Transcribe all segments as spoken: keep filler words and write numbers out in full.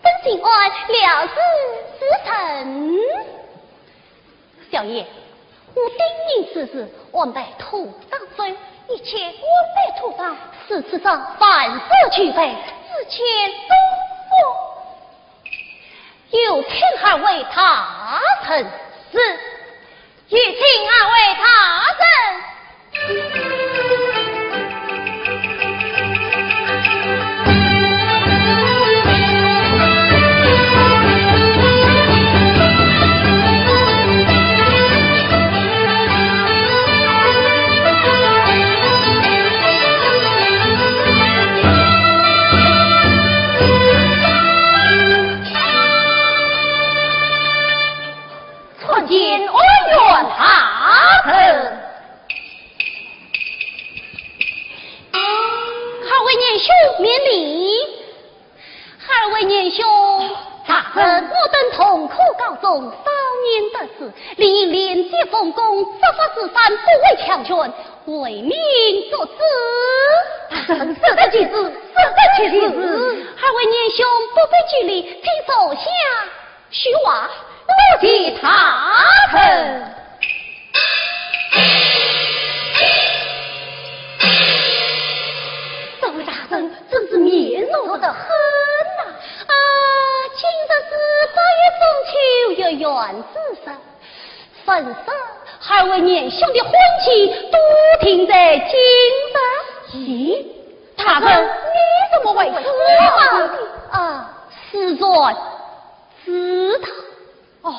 本县按了事自审。小爷，我禀明此事，安排妥当。一切安排妥当。如此，凡事俱备，只欠东风。有请二位大人。是。 有请二位大人。参见安远大人。二位年兄免礼。二位年兄。大人。我等同科高中，少年得志，理应廉洁奉公，执法司法，不畏强权，为民作主。大人说得极是，说得极是。二位年兄不必拘礼，请坐下。 叙话。多谢大人。这位大人真是面熟得很呐。啊，今日是八月中秋，月圆之日。本是二位年兄的婚期都定在今日。咦，大人，你怎么会知道？啊，自然知道。 哦，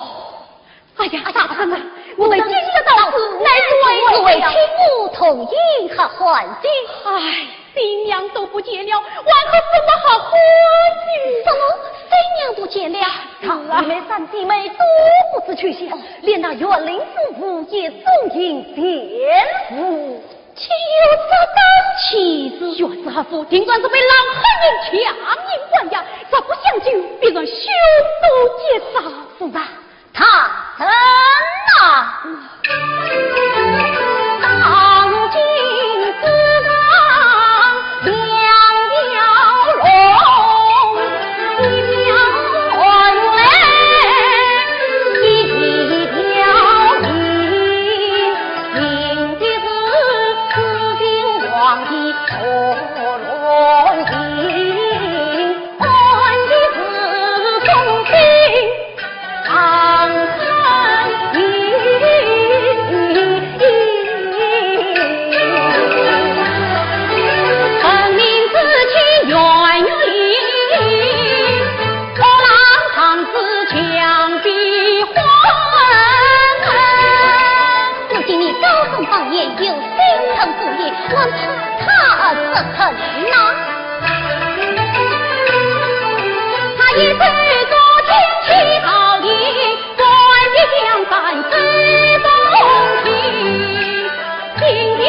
哎呀，大人啊，我们今日到此，乃是为了为听我同饮合欢酒。哎，新娘都不见了，还喝什么合欢酒？怎么，新娘不见了？是啊。你们三姐妹都不知去向，连那园林主簿也踪影全无。 岂有这等奇事？若是何府，定然是被狼汉人强行关押，若不相救，必然凶多吉少。是啊，大人啊！当今世上两条路，一条来，一条去。 我见你高声放言，有心存不义，还怕他不成呐？他一手捉奸起朝廷，官逼江山手中提。 今日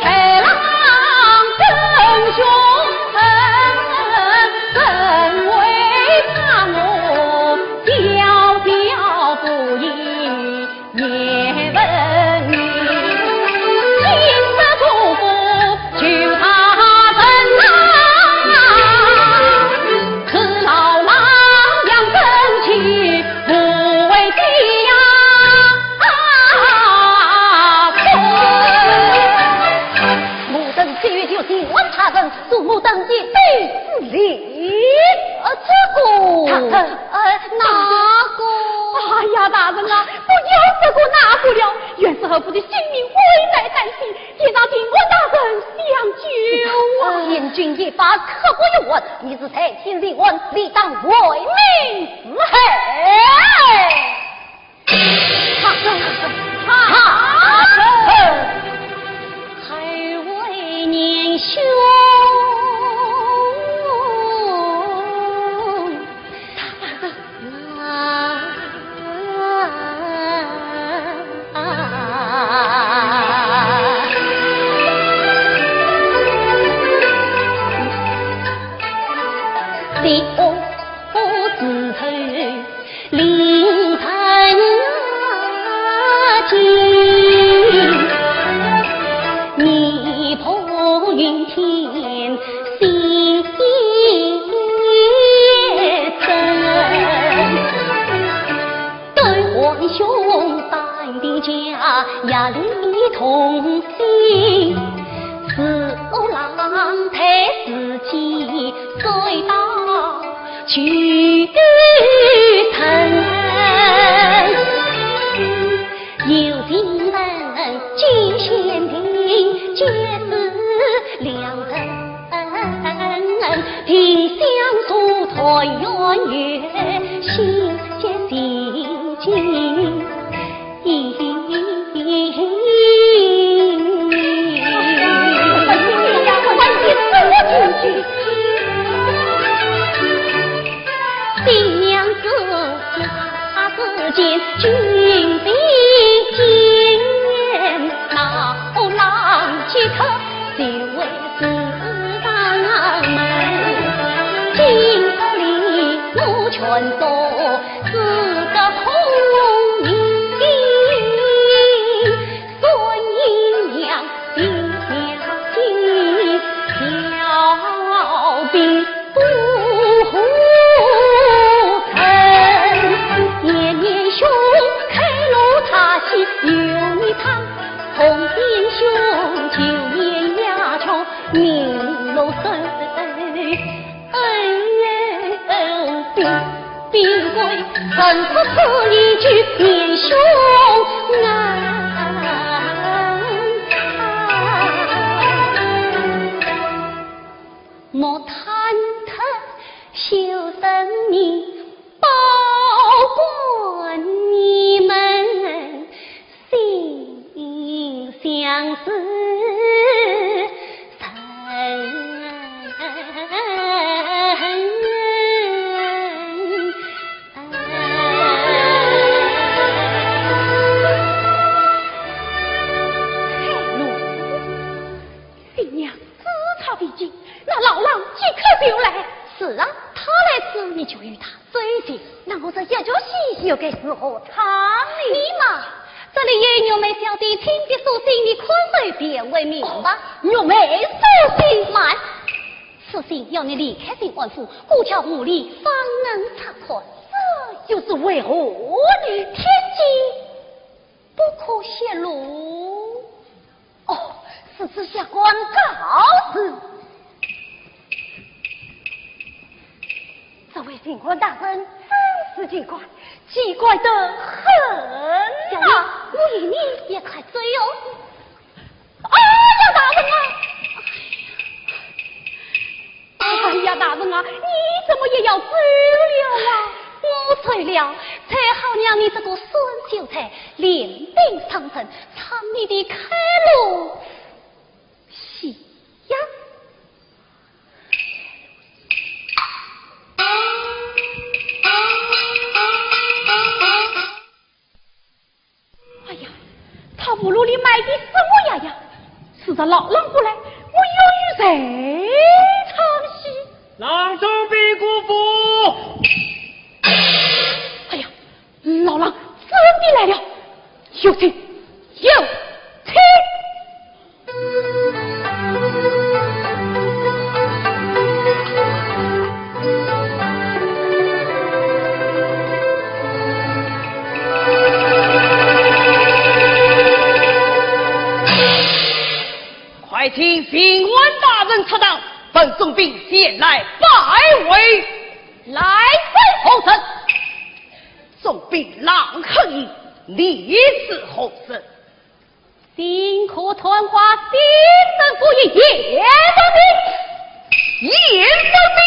豺狼真凶狠，怎会怕我小小不义叶问英？今日主簿求大人呐，此老狼样真气 不为的呀！啊！我等只有求请安大人，助我等一臂之力。呃，这个，大人，呃，那个。哎呀，大人啊，不要这个那个了，原是何府的性命危在旦夕， 请上请安大人相救啊！呃，千钧一发，刻不容缓，你是在天之灵，理当为民除害。大人，大人，二位年兄。大人。夜里同心，自我郎陪自己醉倒去沉。有情人见仙庭，皆是良人。 莫坍塌修身命，保管你们心相思深。新娘自讨没趣，那老郎即刻就来。是啊，他来此，你就与他 最近，那我这一觉戏又该如何唱呢？你嘛，这里有玉梅小姐亲笔书信，你看后便为明吧。玉梅书信？慢，此信要你离开新安府，过桥五里方能查看。这又是为何呢？天机不可泄露。 哦，是此下官告辞。这位清官大人真是奇怪，奇怪得很啊！小姐，我与你也快醉哦。哎呀，大人啊！哎呀，大人啊，你怎么也要醉了啊？我醉了，才好让你这个酸秀才临兵上阵， 唱你的开路戏呀。哎呀，他葫芦里卖的什么药呀？是这老郎不来，我又与谁唱戏？郎中禀国府。哎呀， 老郎真的来了，有请，有请。快请巡按大人出堂，本总兵前来拜会。来，何人？ 总兵郎亨英，你是何人？新科团花新政府一严总兵。严总兵，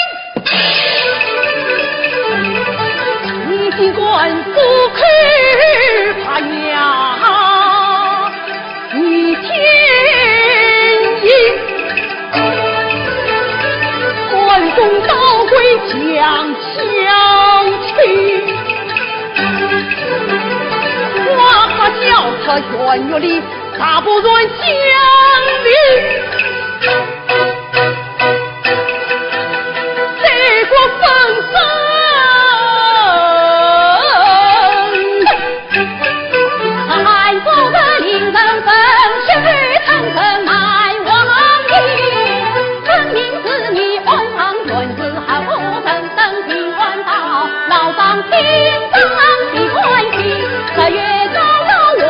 你竟敢出口怕呀！ 你天意，关公刀归将相去，花花交叉圆月里，大步乱将军。 老丈青山的关系，十月朝朝望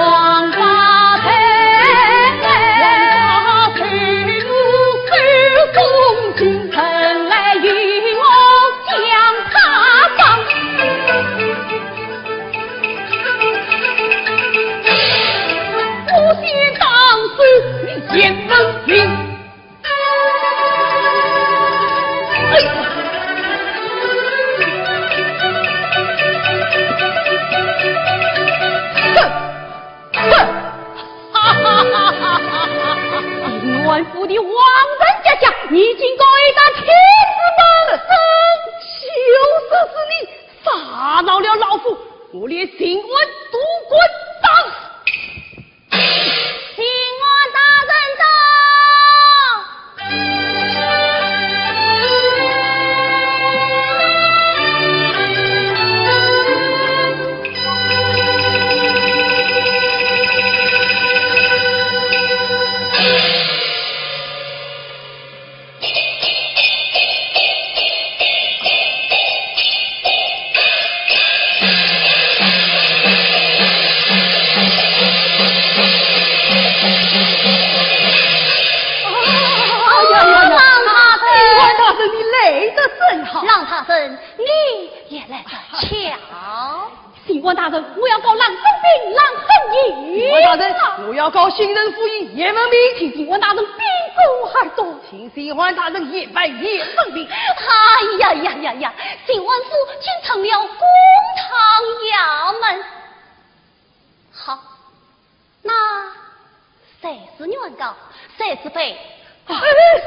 王仁姐姐，你竟敢一打天子门！就是你打扰了老夫，我连刑案都敢打！刑案大人到！哎呀呀呀！郎大人，你来得正好。郎大人，你也来得巧。 刑官大人，我要告郎中兵郎亨义。刑官大人，我要告新任府尹鄢文明。请刑官大人秉公而断。请刑官大人严办鄢文明。哎呀呀呀呀！刑官府竟成了公堂衙门。好，那谁是原告，谁是被……哎，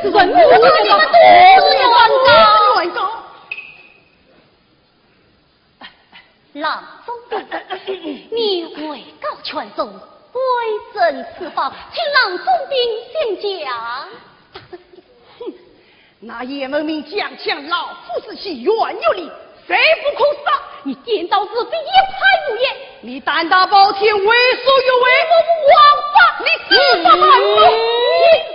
是原告，是原告，是原告。郎中兵，你位高权重，贵镇四方，请郎中兵先讲。那鄢文明讲起老夫之妻袁玉丽，谁不可杀？你颠倒是非，一派胡言。你胆大包天，为所欲为。你这个王八！你知道吗？你……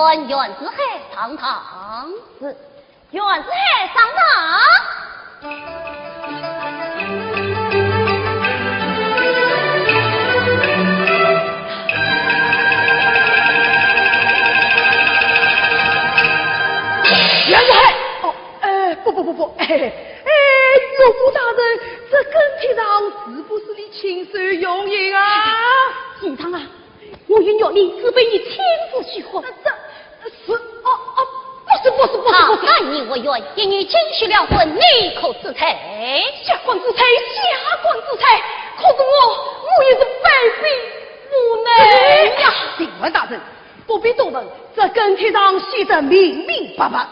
传袁四海上堂。是。 袁四海上堂。袁四海！哦，呃，不不不不，哎，哎，岳父大人，这更帖上是不是你亲手用印啊？是的，印上啊， 我与玉丽只配你亲自许婚。这，这是……哦，哦，不是，不是，不是，不是。啊，你我愿一女今许了婚，你可知罪？下官知罪，下官知罪。可是我，我也是被逼无奈呀。哎呀，刑官大人，不必多问，这更帖上写得明明白白。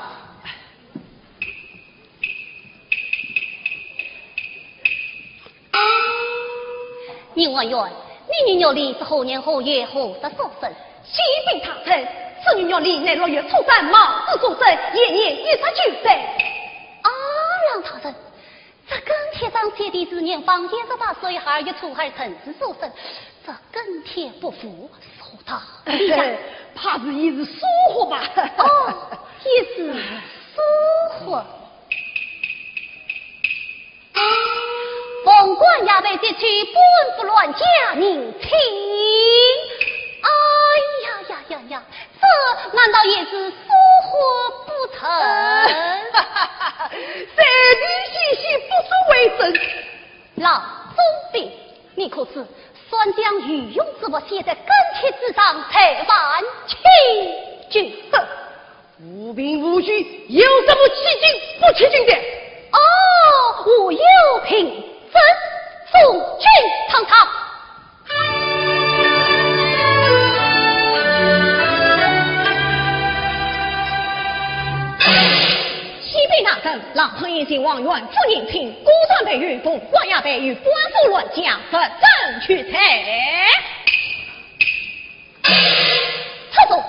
鄢文元，你与玉丽是何年何月何日所生？启禀大人，此女玉丽乃六月初三卯时所生，现年一十九岁。啊，郎大人，这更帖上写的是年方一十八岁，二月初二辰时所生，这更帖不符， 说道理呀。怕是一时疏忽吧。哦，一时疏忽。凤冠霞帔，这本府乱嫁人亲。哎呀呀呀呀，这难道也是疏忽不成？三点细细不足为证。 老总兵，你可知，算将御用之物写在更帖之上，才犯欺君。哼，无凭无据，有什么欺君不欺君的？哦，我有凭，朕送君上堂。等老汉已经往袁府迎亲，果然被袁弘、王爷被与官府乱将，不准去采。出府。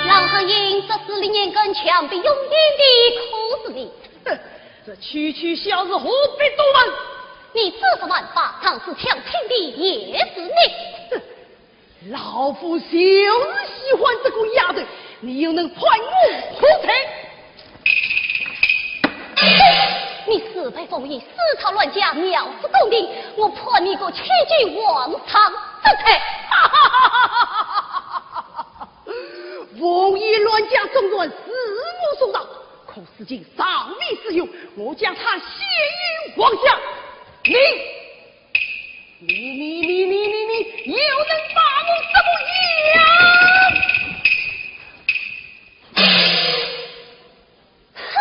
老汉因这是李年根强逼用兵的，可是你？哼，这区区小事何必多问？你知法犯法，常是抢亲的也是你。哼，老夫就是喜欢这个丫头，你又能判我何罪？你私配封印，私讨乱家，藐视宫廷，我判你个千金黄堂之罪。封印乱家纵然是我所造，可是今尚未使用，我将它献于王家。你，你，你，你，你，你，你又能把我怎么样？哼！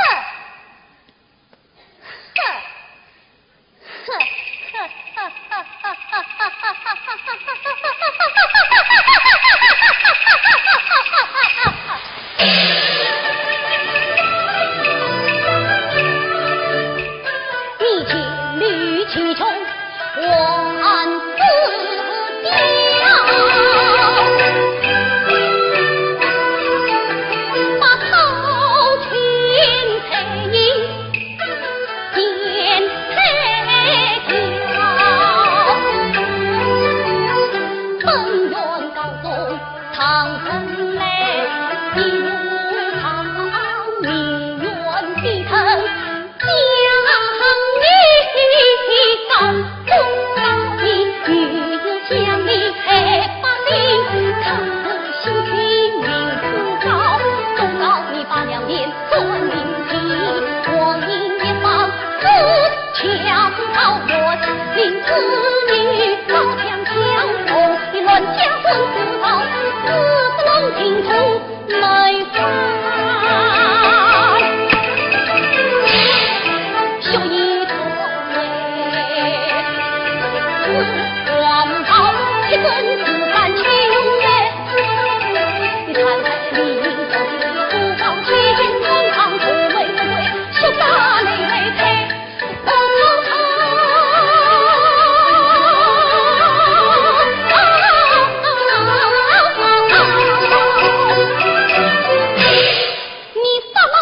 你放慢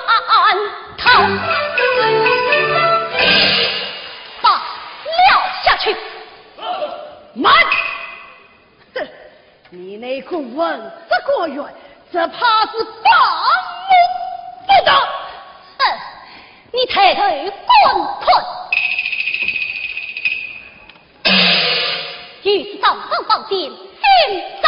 慢逃，放了下去。慢！哼，你那个文职官员，只怕是放我不得。哼，你抬头观看。 与是上上宝剑，心上